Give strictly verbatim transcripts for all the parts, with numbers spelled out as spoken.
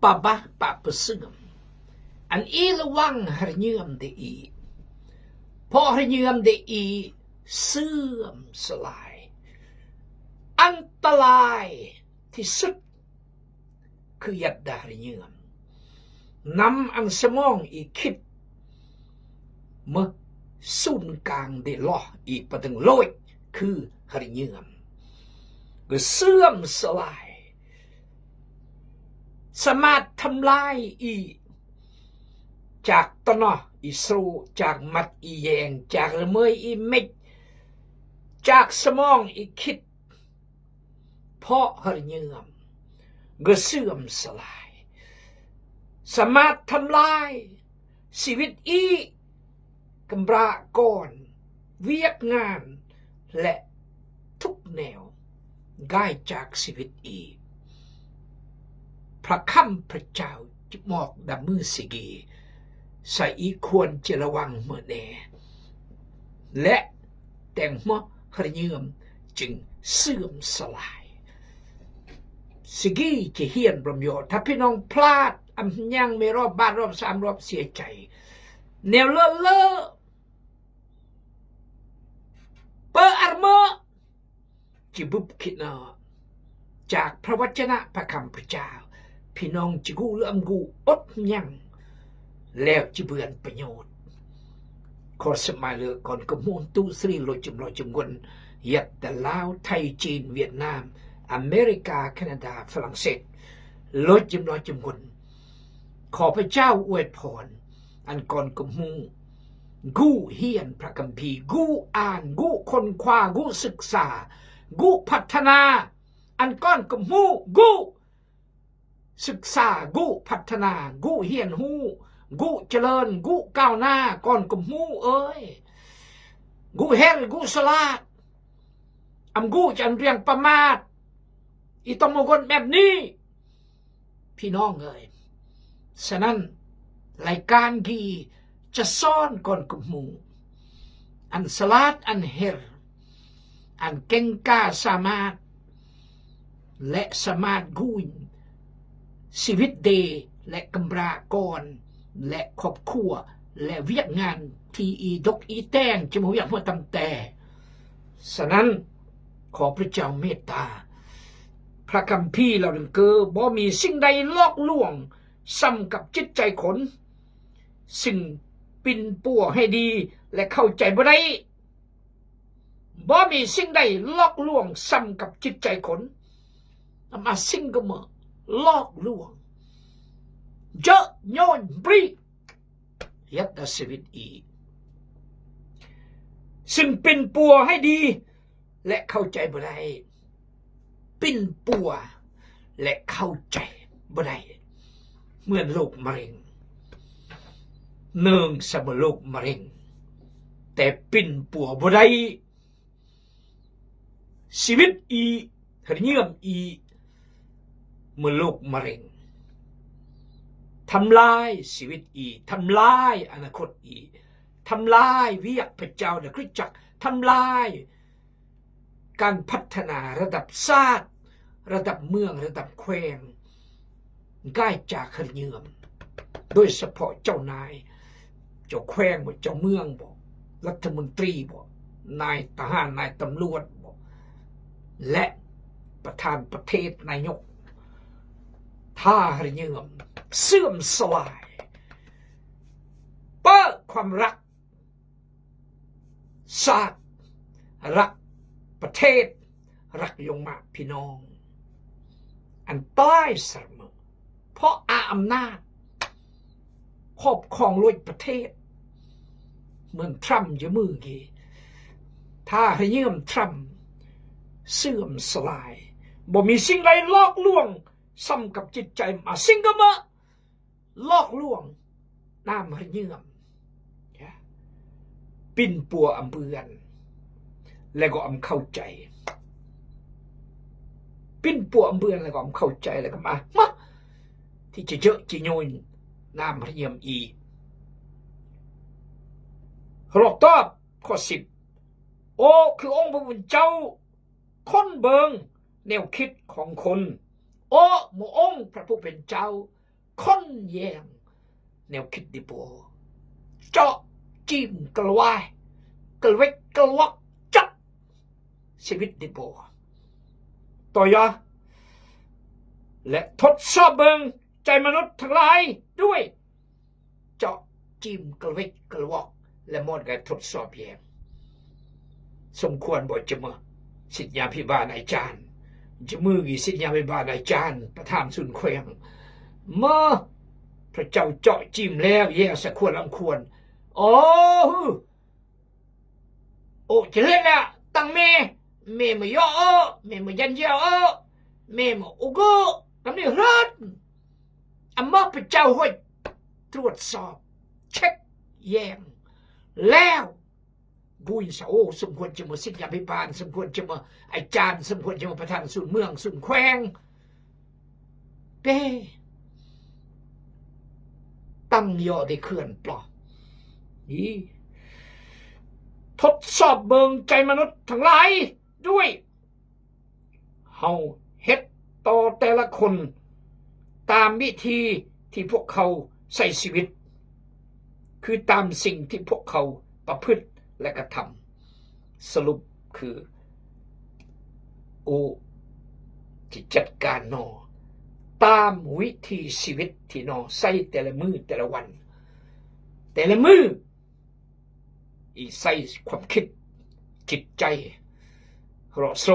Pabah, pabah pasöm. An i lawang hariñam de i. Pok hariñam de i, söm salai. An talai tisut kuyat da hariñam. Nam an samong i kit me sun kang de loh i padang loi kü hariñam. Gø söm salai. Samat thamlai i. Chak tanoh i sru, chak mat i yeng, chak rơmơi i mej, chak samong i kit. Pok hariñam, gø söm salai. Samat thamlai, siwit i, kambra kon, wiak ngan, leh tuk neo, gai chak siwit i. Prakham prachao, chimok da mø sigi, sa i kuan chi lawang mø ne. Leh teng mø hariñam ching söm salai. Sigi chi hian rom yo, ta phi nong plat, am nyang me rop, bar rop, sam rop, sia chai. Neo lơ lơ. Pơ ar mø. Chi bưp kit na. Chak pravachana pakam pachao. Phi nong chi gu lơm gu ot nyang. Leo chi bưan panyot. Kor sep mai lơ kon kơmhun tu sri lo chim lo chim gun. Yat ta Lao, Thai, Chin, Vietnam, America, Canada, Falanset. Lo chim lo chim gun. Kor pachao uet phon. An kon kơmhun. Gu hian Phra Kamphi, gu an, gu khôn khoa, gu süksa, gu phatthana. An kon kơmhun, gu süksa, gu phatthana, gu hian hu, gu chalơn, gu kaona, kon kơmhun ơi. Gu her, gu salat. Am gu chan riang pamat. I tong mogon mep ni. Phi nong ơi. Sanan, lai kan gi chason kon kơmhun. An salat, an her. An kengka samat. Leh samat gu siwit de, leh kambra kon, leh khop khua, leh wiak ngan ti i dok i teng, chi mâu wiak mâu tam te. Sanan, kor Pha Jao meta. Phra Kamphi lao đăng kơ, bom i sing đei lok luong, sam kap chit chai khôn. Sing pin pua hê đi, leh khâu chai bơh đei. Bom i sing đei lok luong, sam kap chit chai khôn. Ama sing kơ mơ, lok luong. Jơ̆ nhôn bri. Yat da siwit i. Sing pin pua hê đi, leh khâu chai bơh đei. Pin pua, leh khâu chai bơh đei. Mưn lok maring. Nơng sa mơ lok maring. Te pin pua bơh đei. Siwit i, hơnyơm i, mơ lok maring. Thamlai siwit i, thamlai anakot i, thamlai wiak pachao đa Krist chak, thamlai kan phatthana ระดับชาติ, ระดับเมือง, ระดับแขวง. Gai chak hơnyơm. Đôi sơpho châu nai, châu khuyên bô, châu mương bô, รัฐมนตรี bô, nai tahan, nai ตำรวจ bô, leh ประธานประเทศ, nai nhok. Tha hơnyơm, sơm sơlai. Pơ ความรัก Sat, rak, ประเทศ, rak yong ma phi nong. An tai sar mơ. Pho a อำนาจ ครอบครอง lôch ประเทศ. Mưn Trump jơmư ge. Tha hơnyơm Trump. Sơm sơlai. Bơmi sing lai lok luong. Sam kap chit chai ma sing kơ mơ. Lok luong, nam hơnyơm. Pin pua âm bươn, lego âm khâu chai. Pin pua âm bươn, lego âm khâu chai, lego ma, ma. Ti chi jơ̆ chi nhunh, nam hơnyơm i. Hlok top, kho sip. Ô, khư ong bơ̆ bơ̆n chau, khôn bơ̆ng, neo khit khong khôn. Ô, mơ ong, pra pu bơ̆n chau, คนแยงแนวคิดดีบ่ เจาะจิ้มกระวาย กระเวกกระวอก จับชีวิตดีบ่ ต่อยอ และทดสอบเบิ่งใจมนุษย์ทั้งหลายด้วย เจาะจิ้มกระเวกกระวอก และมอดก็ทดสอบแยง สมควรบ่จะมา ศิษยาภิบาลอาจารย์ จะมือกี่ศิษยาภิบาลอาจารย์ ประธานศูนย์แขวง มา พระเจ้าเจาะจิ้มแล้ว แยงสะควรอังควร โอ้ โอ้ จะเล่นละ ตังแม่ แม่มาเยาะเอ้อ แม่มายันเยียะเอ้อ แม่มาอุกเอ้อ กำนี้เฮิรน อันมาพระเจ้าห้อย ตรวจสอบ เช็คแยง แล้ว บุญสะโอ สมควรจะมาศิษยาภิบาล สมควรจะมาอาจารย์ สมควรจะมาประธานศูนย์เมือง ศูนย์แขวง เป้ ตังเยาะได้เคลื่อนปลอม นี่ ทดสอบเบิ่งใจมนุษย์ทั้งหลายด้วย เฮาเฮ็ดต่อแต่ละคน ตามวิธีที่พวกเขาใช้ชีวิต คือตามสิ่งที่พวกเขาประพฤติและกระทำ สรุปคือ โอ้ จะจัดการเนาะ ตามวิถีชีวิตที่เนาะ ใช้แต่ละมื้อแต่ละวัน แต่ละมื้อ อีใส่ความคิด จิตใจ เราะโซ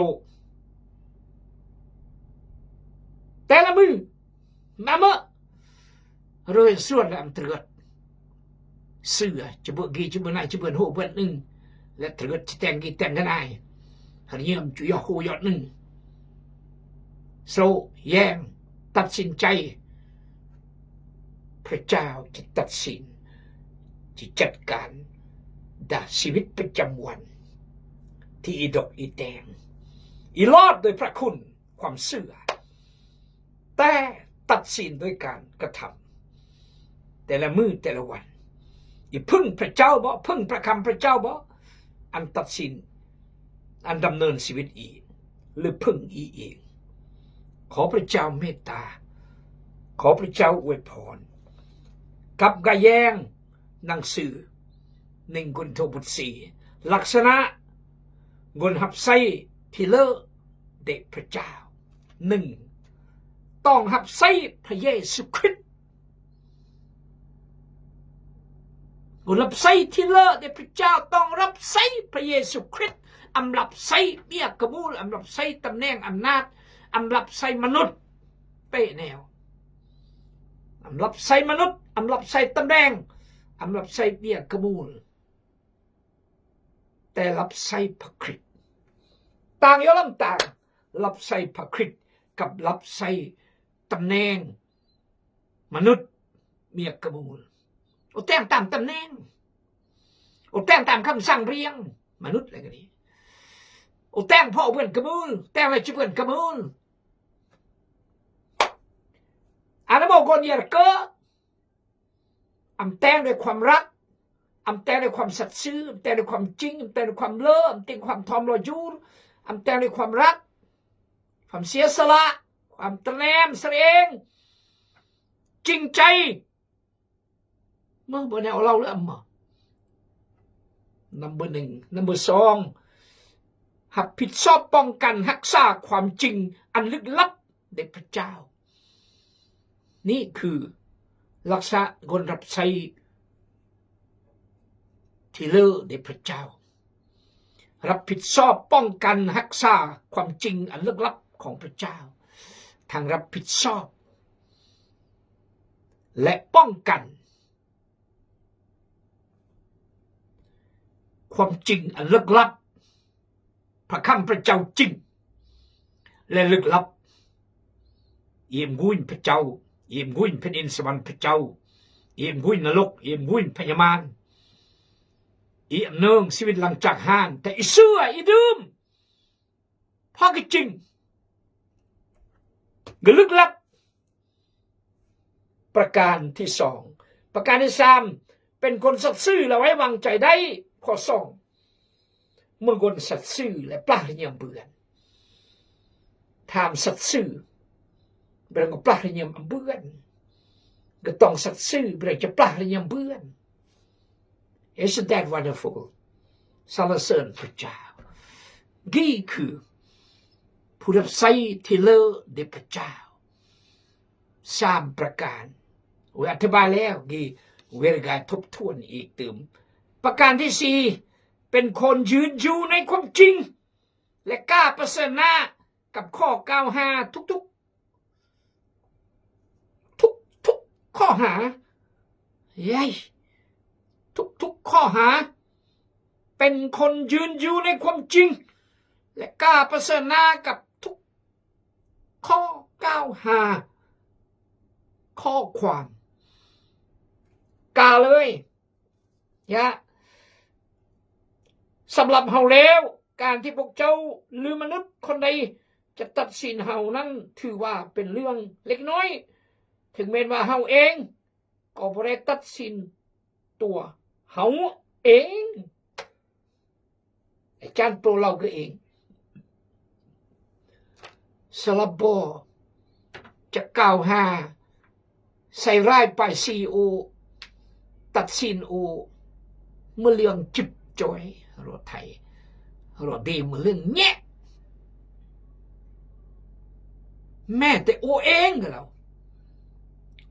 แต่ละมื้อ มาเมอะ เราเห็นส่วนแล้วมันเตลือด เสือจะเบิ่งกี่จะเบิ่งนายจะเบิ่งโหเบิ่งหนึ่ง และเตลือดจะแต่งกี่แต่งกันนาย หันเยี่ยมจุยอโหยอดหนึ่ง โซแยง ตัดสินใจ พระเจ้าจะตัดสิน จะจัดการดาชีวิตประจำวัน ที่อีดอกอีแตง อีรอดโดยพระคุณ ความเชื่อ แต่ตัดสินโดยการกระทำ แต่ละมื้อแต่ละวัน อีพึ่งพระเจ้าบ่ พึ่งพระคำพระเจ้าบ่ อันตัดสิน อันดำเนินชีวิตอี หรือพึ่งอีเอง ขอพระเจ้าเมตตา ขอพระเจ้าอวยพร กับกะแยงหนังสือ หนึ่งโกรินโธบทสี่ ลักษณะคนฮับใช้ที่เลอะแด่พระเจ้า หนึ่ง ต้องฮับใช้พระเยซูคริสต์ คนฮับใช้ที่เลอะแด่พระเจ้าต้องฮับใช้พระเยซูคริสต์ อำฮับใช้เบี้ยกำมูล อำฮับใช้ตำแหน่งอำนาจ อำฮับใช้มนุษย์ เป๊ะแนว อำฮับใช้มนุษย์ อำฮับใช้ตำแหน่ง อำฮับใช้เบี้ยกำมูล แต่ฮับใช้พระคริสต์ ต่างอยู่ลำต่าง ฮับใช้พระคริสต์กับฮับใช้ตำแหน่งมนุษย์ เบี้ยกำมูล โอแตงตามตำแหน่ง โอแตงตามคำสั่งเรียง มนุษย์อะไรก็ดี โอแตงพ่อเปือนกำมูล แตงอะไรจะเปือนกำมูล อันนั้นบอกคนเยอะเกอะ อำแตงด้วยความรัก อำแตงด้วยความสัตย์ซื่อ อำแตงด้วยความจริง อำแตงด้วยความเลอ อำแตงความทอมรอยูร อำแตงด้วยความรัก ความเสียสละ ความตระแหนมเสรง จริงใจ เมื่อบ่แนวเอาเล่าเรื่องมา number หนึ่ง number สอง ฮับผิดชอบป้องกันฮักษาความจริงอันลึกลับในพระเจ้า นี่คือลักษณะคนฮับใช้ที่เลอะในพระเจ้า ฮับผิดชอบป้องกันฮักษาความจริงอันลึกลับของพระเจ้า ทั้งฮับผิดชอบ และป้องกัน ความจริงอันลึกลับ พระคำพระเจ้าจริง และลึกลับ เอี่ยมกุ้ยพระเจ้า เอี่ยมกุ้ยแผ่นดินสวรรค์พระเจ้า เอี่ยมกุ้ยนรก เอี่ยมกุ้ยพญามาร เอี่ยมเนืองชีวิตหลังจากฮาน แต่อีเสื้ออีดื่ม เพราะก็จริง ก็ลึกลับ ประการที่สอง ประการที่สาม เป็นคนสัตย์ซื่อและไว้วางใจได้ ข้อสอง เมื่อคนสัตย์ซื่อและปลาเรียมเบือน ถามสัตย์ซื่อ เป็นคนปลาเรียมอำเบือน Getong sat sư bri chaplah ri nyambön. Isn't that wonderful? Sala sön pejao. Gi kü purap sai thilø di pejao. Sam prakan. Wi atbale gi wergai thop thuan ik tüm. Prakanที่สี่ เป็นคนยืนอยู่ในความจริง และกล้าเผชิญหน้ากับข้อกล่าวหาทุกๆ ทุกๆ ข้อหา เย้ย ทุกๆ ข้อหา เป็นคนยืนอยู่ในความจริง และกล้าเผชิญหน้ากับทุกข้อกล่าวหา ข้อความ กล้าเลย ยะ สำหรับเฮาแล้ว การที่พวกเจ้าหรือมนุษย์คนใดจะตัดสินเฮานั้น ถือว่าเป็นเรื่องเล็กน้อย ถึงแม้นว่าเฮาเอง ก็บ่ได้ตัดสินตั๋วเฮาเอง อาจารย์เปาโลเล่าก็เอง สำหรับบ่จะกล่าวหา ใส่ร้ายป้ายสีโอ ตัดสินโอ เมื่อเรื่องจิบจอย รถไถ รถดี เมื่อเรื่องแงะ แม้แต่โอเองก็แล้ว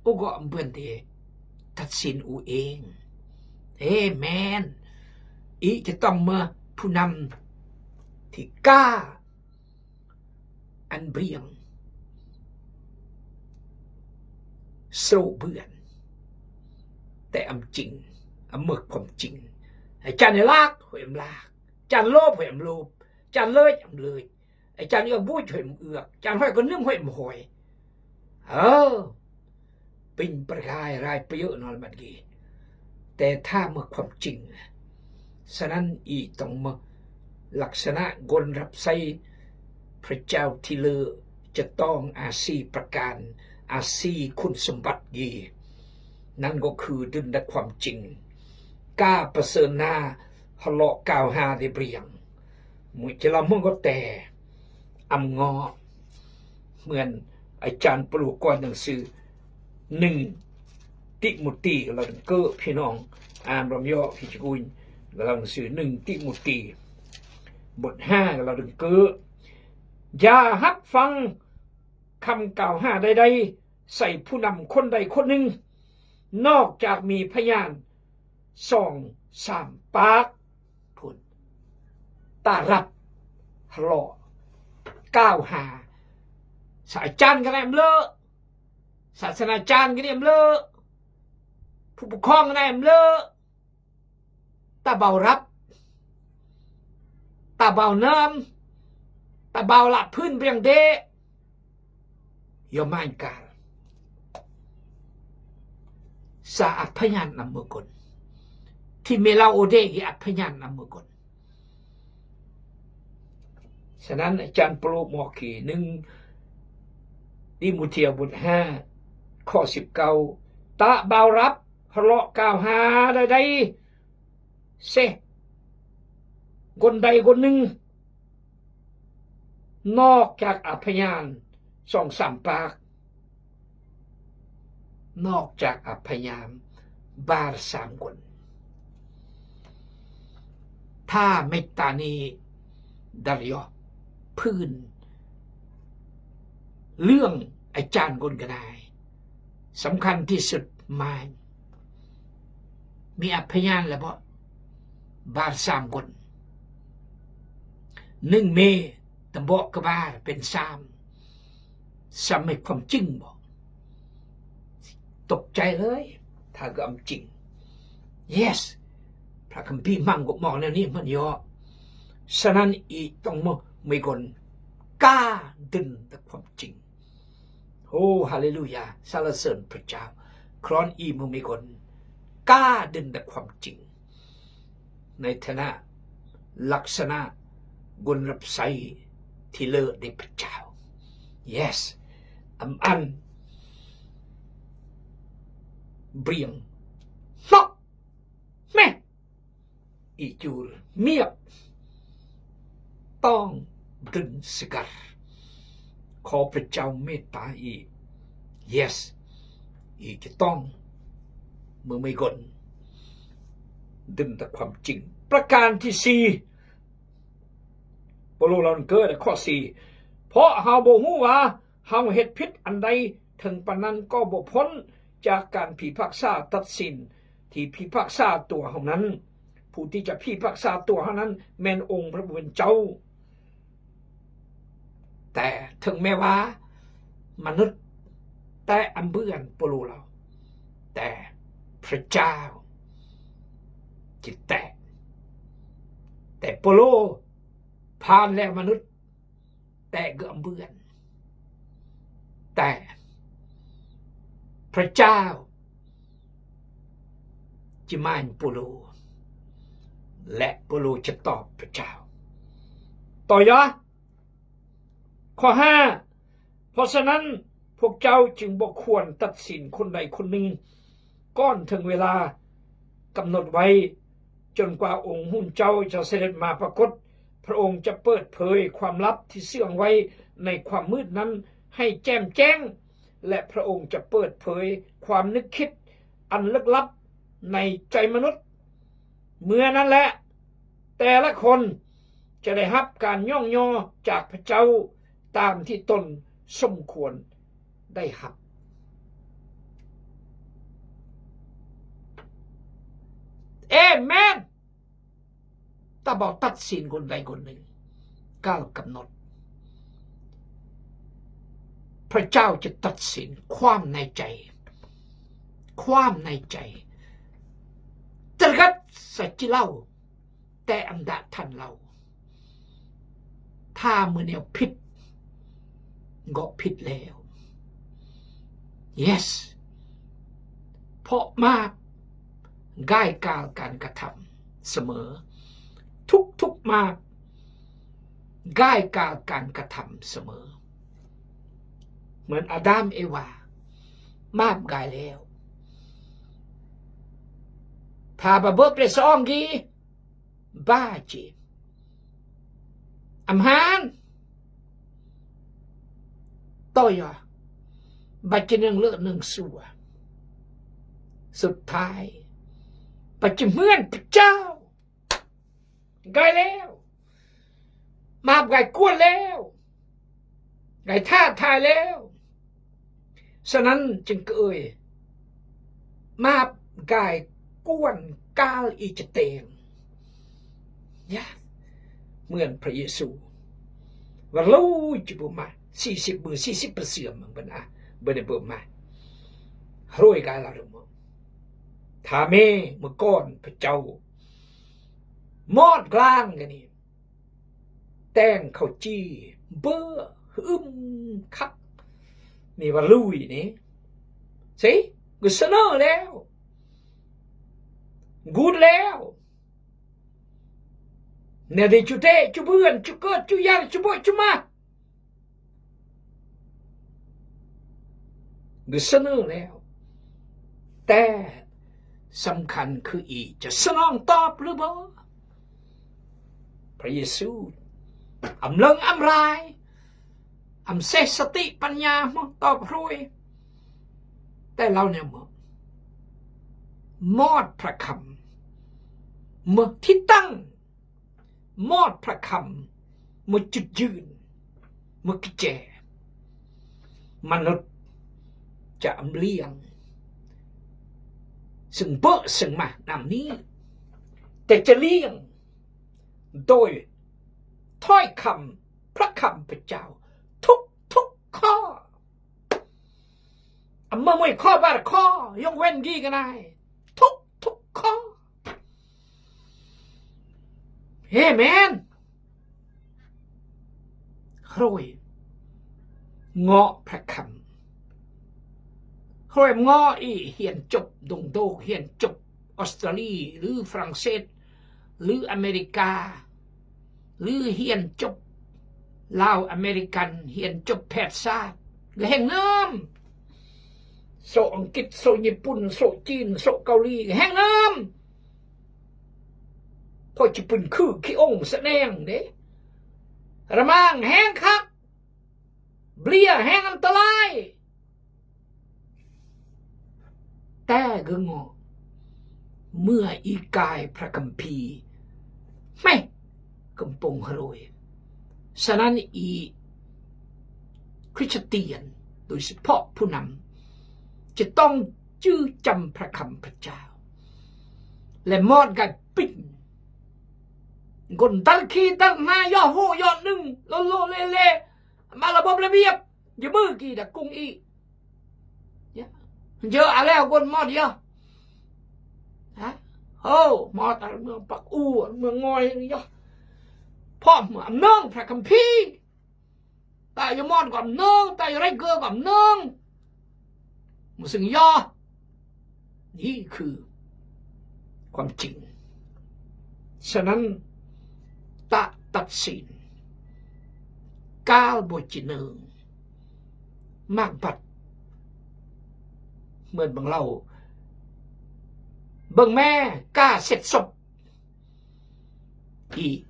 โอก็บ่ได้ตัดสินโอเอง เอเมน อีจะต้องมาผู้นำที่กล้า อันเบรียง โซ่เบือน แต่อำจริง อำเมิกความจริง อาจารย์เนี่ยลาก ห้อยอำลาก อาจารย์โลภ ห้อยอำโลภ อาจารย์เลิศ อำเลิศ อาจารย์เอือกบู้ ห้อยอำเอือก อาจารย์ห้อยก็นึ่ม ห้อยอำห้อย เออ เป็นประกายรายประโยชน์นอนบัดนี้ แต่ถ้าเมื่อความจริง ฉะนั้นอีต้องมาลักษณะคนรับใช้พระเจ้าที่เลอจะต้องอาสี่ประการ อาสี่คุณสมบัติดี นั่นก็คือดึงดักความจริง กล้าเผชิญหน้า ทะเลาะกล่าวหาได้เปรียง หมู่จะละมึงก็แต่ อำเงาะ เหมือนอาจารย์ปลูกก้อนหนังสือ หนึ่ง ติโมธี ก็เล่าถึงเกอ พี่น้อง อ่านรวมย่อพี่จิกุล ก็เล่าหนังสือ หนึ่ง ติโมธี บทห้า ก็เล่าถึงเกอ อย่าฮับฟังคำกล่าวหาใดๆ ใส่ผู้นำคนใดคนหนึ่ง นอกจากมีพยานสองสามปาก พุ้น ต้ารับ ทะเลาะกล่าวหา ศาสตราจารย์ก็ได้อำเลอ ศาสนาจารย์ก็ได้อำเลอ ผู้ปกครองก็ได้อำเลอ ถ้าบ่าวรับ ถ้าบ่าวนำ ถ้าบ่าวละพื้นเปรียงเดะ Yo main kal. Sa' ap hayan am mekon. Ti melaode gi ap hayan am mekon. Sa' nan ajan pelu moki หนึ่ง Timoteo บทห้า ข้อสิบเก้า Ta' bao rap, halo' kao ha dai-dai. เสีย คนใดคนหนึ่ง นอกจากอัพยานสองสามปาก นอกจากอัพยานบาทสามคน ถ้าเมตตานี้ ดาริโอ พื้น เรื่องอาจารย์คนกระได สำคัญที่สุด mine มีอัพยานแล้วบ่ บาทสามคน หนึ่ง เม ตะเบาะกะบาทเป็นสาม สาม มีความจริงบ่ ตกใจเลย ถ้าก็อันจริง yes พระคัมภีร์มังก็บอกแนวนี้มันเยอะ ฉะนั้นอีต้องมามีคนกล้าดึงแต่ความจริง โอ้ ฮาเลลูยา สรรเสริญพระเจ้า คราวนี้มึงมีคนกล้าดึงแต่ความจริง ในฐานะลักษณะคนรับใช้ที่เลิศในพระเจ้า yes อำอันเบรียง เนาะ แม่ อีจูรเมียบ ต้องดึงสกัด ขอพระเจ้าเมตตาอี yes อีจะต้อง เมื่อไม่ก่อน ดึงแต่ความจริง ประการที่สี่ เปาโลเล่าเกิดข้อสี่ เพราะเฮาบ่ฮู้ว่าเฮาเฮ็ดผิดอันใด ถึงปานนั้นก็บ่พ้นจากการพิพากษาตัดสิน ที่พิพากษาตัวเฮานั้น ผู้ที่จะพิพากษาตัวเฮานั้น แม่นองค์พระผู้เป็นเจ้า แต่ถึงแม้ว่ามนุษย์แตะอำเปื้อนเปาโลแล้ว แต่พระเจ้าจะแตะ แต่เปาโลผ่านแล้วมนุษย์แตะก็อำเปื้อน แต่พระเจ้าจะมาเปาโล และเปาโลจะตอบพระเจ้า ต่อยะ ข้อห้า เพราะฉะนั้นพวกเจ้าจึงบ่ควรตัดสินคนใดคนหนึ่ง ก่อนถึงเวลากำหนดไว้ จนกว่าองค์ผู้เป็นเจ้าจะเสด็จมาปรากฏ พระองค์จะเปิดเผยความลับที่ซ่อนไว้ในความมืดนั้นให้แจ่มแจ้ง และพระองค์จะเปิดเผยความนึกคิดอันลึกลับในใจมนุษย์ เมื่อนั้นแหละ แต่ละคนจะได้รับการย่องยอจากพระเจ้าตามที่ตนสมควรได้รับ เอเมน ถ้าบ่ตัดสินคนใดคนหนึ่ง กาลกำหนด พระเจ้าจะตัดสินความในใจ ความในใจ ตระกัดสัจจิเล่า แต่อันดะทันเล่า ถ้ามื้อแนวผิด ก็ผิดแล้ว yes เพราะบาป กายกาลการกระทำเสมอ ทุกๆบาป กายกาลการกระทำเสมอ เหมือนอาดัมเอวา บาปกายแล้ว ถ้าบ่เบิกเลยสองกี บาดเจ็บ อำหาร ต่อยะ บาดเจ็บหนึ่งเลือดหนึ่งสั่ว สุดท้าย บาดเจ็บเหมือนพระเจ้า กายแล้ว บาปกายกวนแล้ว กายท้าทายแล้ว ฉะนั้นจึงเอ่ย บาปกายกวนกาลอีจะแตง ยะ เหมือนพระเยซู ว่าลูกจะบ่มา สี่สิบมื้อ สี่สิบเปอร์เซ็นต์ มันบ่นะ บ่ได้บ่มา โรยกายลาดม ถ้าแม่เมื่อก่อนพระเจ้า มอดกลางกันนี่ แตงข้าวจี่ เบอร์อึมคัก นี่ว่าลุยนี่ สิ กูเสนอแล้ว กูดแล้ว เนี่ยได้จุเตะจุเบือนจุเกิดจุยางจุโบะจุมา กูเสนอแล้ว แต่สำคัญคืออีจะสนองตอบหรือบ่ พระเยซู อำเริงอำร่าย อำเสสติปัญญามาตอบโรย แต่เฮาเนี่ยมอ มอดพระคำ มอที่ตั้ง มอดพระคำ มอจุดยืน มอกระแจ มนุษย์จะอำเลี่ยง ซึ่งเบอะซึ่งมานำนี้ แต่จะเลี่ยง โดยถ้อยคำพระคำพระเจ้า ทุกทุกข้อ อำเมอมวยข้อบาดข้อ ยกเว้นดีกันได้ ทุกทุกข้อ เอเมน โรย เงาะพระคำ โรยเงาะอีเฮียนจบดงโดก เฮียนจบออสเตรเลีย หรือฝรั่งเศส หรืออเมริกา หรือเฮียนจบลาวอเมริกัน เฮียนจบแพทยศาสตร์ ก็แฮงงาม โซะอังกฤษ โซะญี่ปุ่น โซะจีน โซะเกาหลี ก็แฮงงาม เพราะจะเป็นคือขี้องสะแนงเด้ ระมังแฮงคัก เบลียแฮงอันตราย Tà gengok. Mưa i kai Phrakamphi. Hmei. Kampong Haroi. Sanan i Christian. Doi si pok punam. Chitong chu cham Phrakham Phrachao. Lè mot gai ping. Gon dar khi dar na yo ho yo nưng. Lo lo le le. Mala bom le biap. Jemur ki da kung i. Ya. Jơ aleh gon mot ya. Ha? Ho, mot al mưa pak u, al mưa ngoi ya. Pom am nong Phrakamphi. Tà yo mot gom nong, tà yo rai gơ gom nong. Mơ sưng ya. Ni khư. Kuam ching. Sanan tà tat sin. Kal bo chi nưng. Mă băt. Mơn bang lau. Bang me ka set sop. I.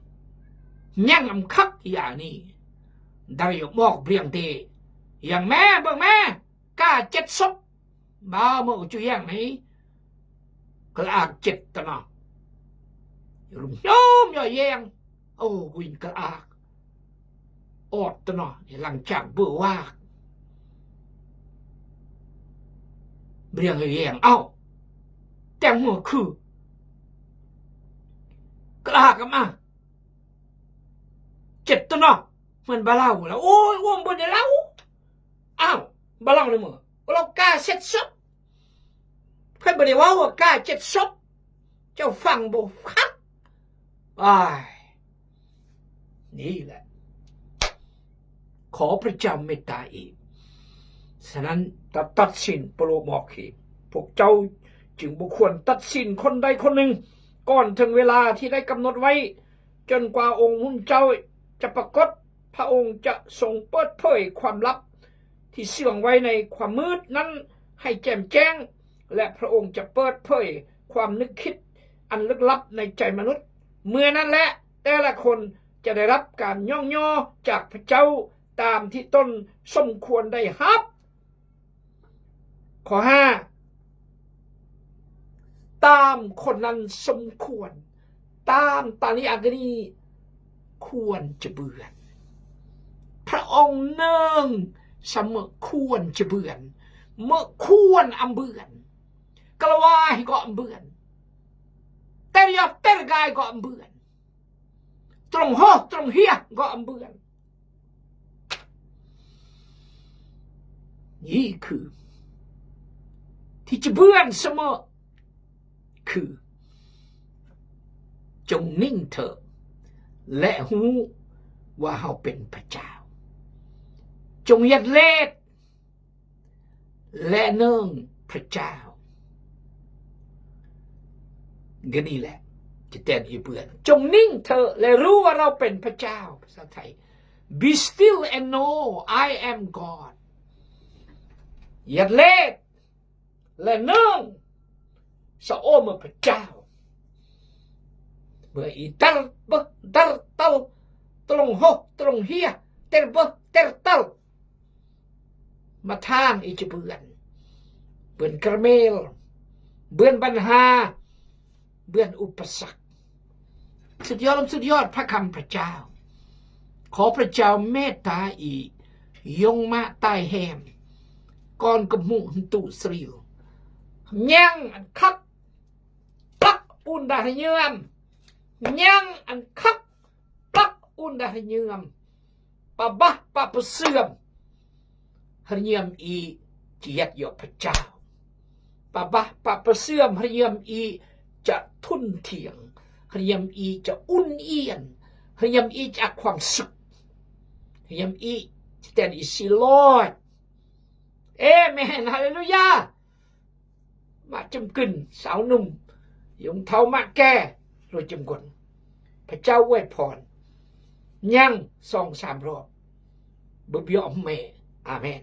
Nhang am khăk i ani. Dar yo mok briang te. Yang me, bang me. Ka chet sop. Bao mơ u chu yang ni. Kal ak chet tana. Rum nhom yo yang. Ô, win kal ak. Ot tana, ni lang chang bơ wak. Briang yo yang ao. Teng mơ khư. Kal ak am a. Chet tana. Mơn balau la. Ôi, uom bơ de lau. Ao, balang ni mơ. Olo ka set sop. Khan bơ de wao ka chet sop. Chao phang bo khăk. Ai. Ni lĕ. Khŏ Phrachao meta i. Sanan tà tat sin pô lŏ mok hi. Pok chao jing bu khôn tat sin khôn đai khôn ning. Còn chừngเวลาที่ได้กำหนดไว้ จนกว่าองค์พระผู้เป็นเจ้าจะปรากฏ พระองค์จะทรงเปิดเผยความลับที่เชื่องไว้ในความมืดนั้นให้แจ่มแจ้ง และพระองค์จะเปิดเผยความนึกคิดอันลึกลับในใจมนุษย์ เมื่อนั้นแหละแต่ละคนจะได้รับการย่องยอจากพระเจ้าตามที่ตนสมควรได้รับ ข้อห้า ตามคนนั้นสมควร ตาม ตามนี้อันนี้ควรจะเบือน พระองค์นึ่งเสมอควรจะเบือน เมื่อควรอำเบือน กะละวาให้ก็อำเบือน เตรียมเตรียมกายก็อำเบือน ตรงโฮตรงเฮียก็อำเบือน นี่คือ ที่จะเบือนเสมอ คือ จงนิ่งเถิด และรู้ว่าเฮาเป็นพระเจ้า จงอย่าเลด และนึ่งพระเจ้า ก็นี่แหละ จะแตนอีเปือน จงนิ่งเถิด และรู้ว่าเราเป็นพระเจ้า ภาษาไทย Be still and know I am God อย่าเลด และนึ่ง สะโอมพระเจ้า เมื่ออีเตรียมเบอร์เตรียมเตรียม ตรงโฮตรงเฮีย เตรียมเบอร์เตรียมเตรียม มาทางอีจะเบือน เบือนกระเมล เบือนปัญหา เบือนอุปสรรค สุดยอด สุดยอด พระคำพระเจ้า ขอพระเจ้าเมตตาอี ยงมาตายแฮม ก่อนกะหมู่หึนตุสริว ยังอันคัก ปักอุ่นดาหะเยือม ยังอันคัก ปักอุ่นดาหะเยือม ปะบะปะประเสื่อม หะเยือมอีจะยัดเยียะพระเจ้า ปะบะปะประเสื่อม หะเยือมอีจะทุ่นเถียง หะเยือมอีจะอุ่นเอียน หะเยือมอีจะอักความสุข หะเยือมอีจะแตนอีสิลอย เอเมน ฮาเลลูยา มาจำกึน สาวหนุ่ม ยงเฒ่ามะแก่ รวยจำกล พระเจ้าอวยพร ยังสองสามรอบ บ่เบียะแม่ อาเมน